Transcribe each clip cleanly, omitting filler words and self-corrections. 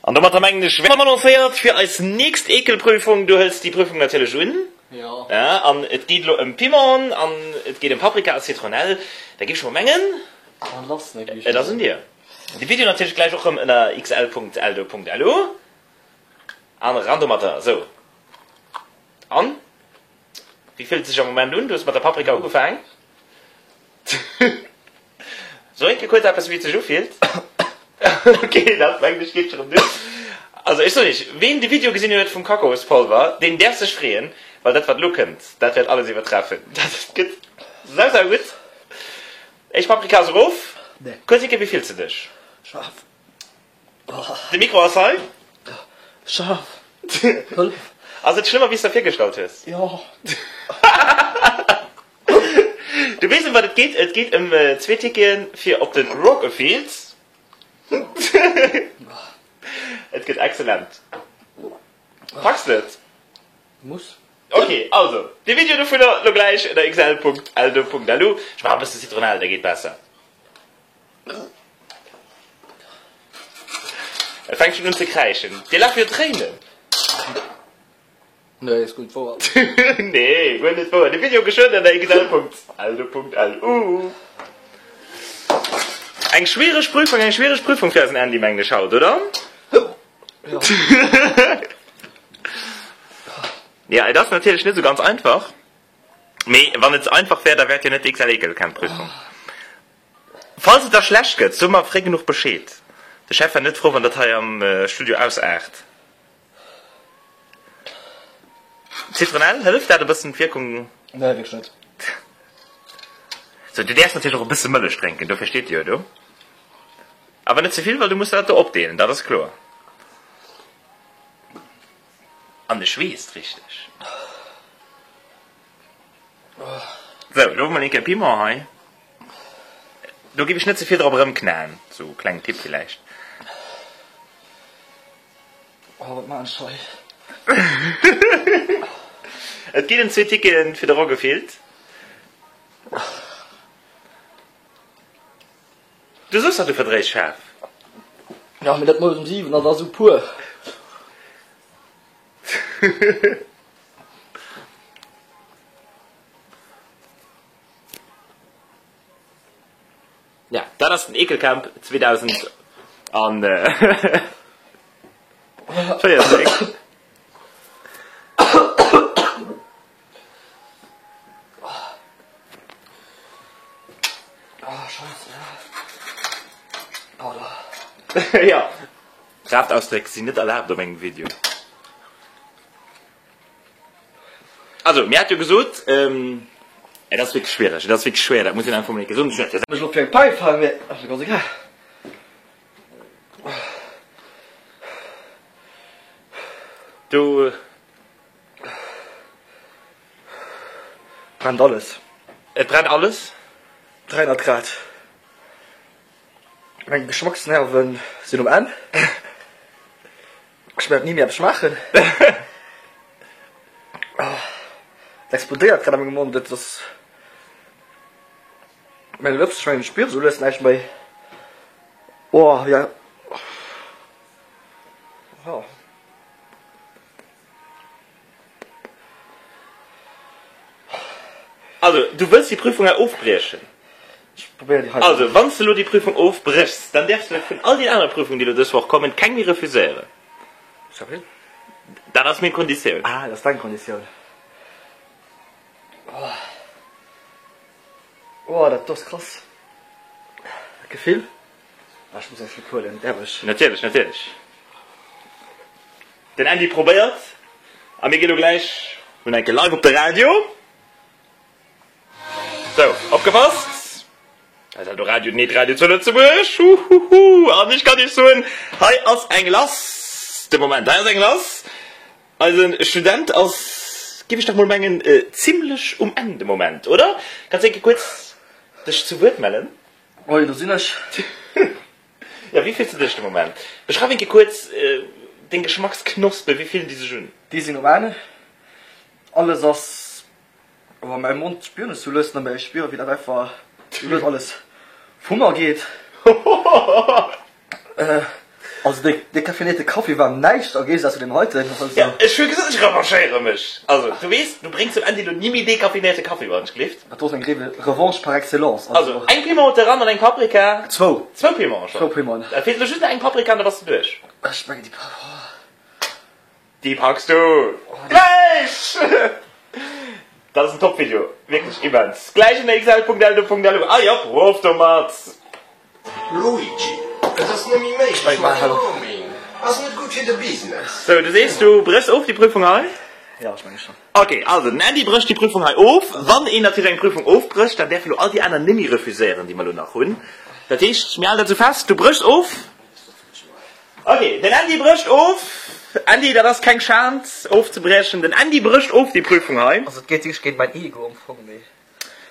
An domatter mengen ech, wäre mer lancéiert fir eis nächst Ekelprüfung. Du hëls déi Prüfung natierlech un. Jo. Ja, an et geet elo ëm Piment an et geet ëm Paprika a Citronelle. Da géif ech mol mengen, An lass, ne, et ass un dir. De Video natierlech gläich och rëm ënner xl.eldo.lu. An eran domatter. Sou. An? Wéi fillt et sech am Moment un? Du hues mat der Paprika ugefaang. So eng Kéier kuerz eppes, wéi et sech ufillt. Ok, dat mengen ech geet scho rëm duer. Also ech soen iech, ween de Video gesinn huet vum Kakaospolver, deen däerf sech freeën, well dat wat elo kënnt, dat wäert alles iwwertreffen. Dat gëtt sau sau gutt. Éischt Paprika ass erof. Kuerz eng Kéier, wéi fills de dech? Schaarf. De Mikro ass hei. Scharf. Hëllef. Ass et schlëmmer wéi s der virgestallt hues? Jo. Du weess ëm wat et geet? Et geet ëm zwee Ticketen fir op de Rock-A-Field. Et gëtt excellent. Packs de et? Muss. Ok, also de Video dovunner lo gläich ënner xl.eldo.lu. Ech maache e bësse Citronelle, da geet besser. Et fänkt schon un ze kräischen. Dir lafe jo Tréinen. Nee, ass guer net wouer. Nee, guer net wouer. De Video geschwënn ënner xl.eldo.lu. Eng schwiereg Prüfung, eng schwiereg Prüfung fir eisen Andy, mengen ech haut, oder? Ja. Ja, et ass natierlech net esou ganz einfach. Mee wann et einfach wär, da wäert jo net d'XL-Ekelcamp-Prüfung. Falls et der schlecht gëtt, so mer fréi genuch Bescheed. De Chef wär net frou, wann dat hei am Studio ausaart. Citronelle, hëlleft dat e bëssen d'Wierkung? Nee, wierklech net. Sou, du däerfs natierlech och e bësse Mëllech drénken, dofir steet déi jo do. Awer net ze vill, well du muss der dat do opdeelen, dat ass kloer. An e schweesst richteg. Sou, elo hu mer eng Kéier Piment hei. Do géif ech net ze vill drop erëmknaen, sou klengen Tipp villäicht. Oh, wat maan ech hei? Et ginn en zwee Ticketen fir de Roggefillt. Du soos dach du verdréis schaarf. Ja, mee dat moies um 7, dat ass esou pur. Ja, dat ass den Ekelcamp 2014. Ja, Kraftausdréck sinn net erlaabt op engem Video. Also, mir hat jo gesot, et ass wierklech schwiereg, et ass wierklech schwéier, dat muss een einfach mol eng Kéier soen. Ech hat mech elo fir eng Paip hei, mee ass jo ganz egal. Do brennt alles. Et brennt alles? 300 Grad. Meng Geschmacksnerven sinn um Enn. Ech wäert ni méi eppes schmaachen. Et explodéiert grad a mengem Mond. Et ass meng Lëps, ech mengen ech spier esou lues näischt méi. Oh ja. Oh. Also, du wëlls déi Prüfung hei ofbriechen? Ech probéieren déi hei. Also, wann s de elo déi Prüfung ofbréchs, dann däerfs de vun all den anere Prüfungen, déi elo dës Woch kommen, keng méi refuséieren. Sorry? Dat ass meng Konditioun. Ah, dat ass deng Konditioun. Oh, oh dat do ass krass. Dat Gefill. Ah, ech muss eng Schluck huelen, däerf ech? Natierlech, natierlech. Den Andy probéiert a mir gi lo gläich nun enke live op de Radio. Sou, opgepasst! Dat ass Radio, den Hitradio zu Lëtzebuerg. Huhuhu! An ech kann iech soen, hei ass eng lass de Moment, hei ass eng lass. Eise Student ass, géif ech dach mol mengen, zimlech um Enn de Moment, oder? Kanns de enke kuerz dech zu Wuert mellen? Moien, do sinn ech. Jo, wéi fills de dech de Moment? Beschreif eng Kéier kuerz deng Geschmacksknospen, wéi fillen déi sech un? Déi sinn um Enn. Alles ass, oh, a mäi Mond spieren ech sou lues net méi. Ech spieren, wéi dat einfach sou lues alles vu mer geet. Also dee decaffeinéierte Kaffi war näischt am Géigesaz zu deem heiten. Also. Ja, ech hu gesot, ech revanchéiere mech. Also, du weess, du bréngs dem Andy elo ni méi decaffeinéierte Kaffi, wann ech gleeft. Dat do ass eng Revanche par excellence. Also, eng Piment eran an eng Paprika. Zwou. Zwou Pimenten schonn. Zwou Pimenten. Da feelt elo just nach eng Paprika an da bass de duerch. Ech mengen déi Pa. Déi packs du gläich! Dat ass en Top Video, wierklech immens. Gläich un xl.eldo.lu a jop, rof domat! Luigi, Et ass net méi méiglech mat dem Roaming. Ass net gutt fir de Business. Sou, du sees du bréchs of déi Prüfung hei? Jo, ech menge schonn. Ok, also den Andy brécht déi Prüfung hei of. Wann een natierlech eng Prüfung ofbrécht, dann däerfe lo all déi aner nemmi refuséieren, déi mer lo nach hunn. Dat heescht, mir halen dat sou fest, du bréchs of. Ok, den Andy brécht of. Andy, dat ass keng Schand ofzebriechen. Den Andy brécht of déi Prüfung hei. Also et geet wierklech géint mäin Ego am Fong, mee.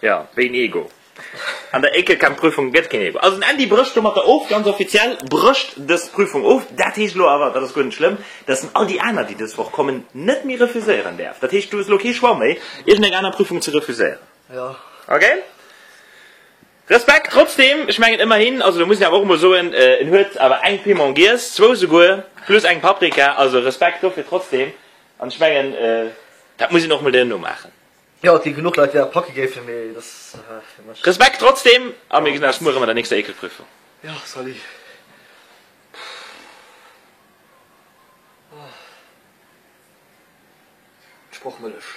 Jo, wéi en Ego? An der Ekelkampprüfung gëtt keen Ego. Also den Andy brécht domatter of, ganz offiziell brécht dës Prüfung of. Dat heescht elo awer, dat ass guer net schlëmm, dass en all déi aner, déi dës Woch kommen, net méi refuséieren däerf. Dat heescht, du hues elo kee Choix méi, iergendeng aner Prüfung ze refuséieren. Jo. Ok? Respekt trotzdem, ech mengen ëmmerhin, also do muss een awer och emol soen, en huet awer eng Piment giess, zwou souguer, plus eng Paprika, also Respekt dofir trotzdem, an ech mengen dat muss een och emol duerno maachen. Jo, et gi genuch Leit déi dat packe géifen, mee dat ass fir mech. Respekt trotzdem, a mir gesinn eis muer erëm an der nächster Ekelprüfung. Jo, salut. Ech brauch Mëllech.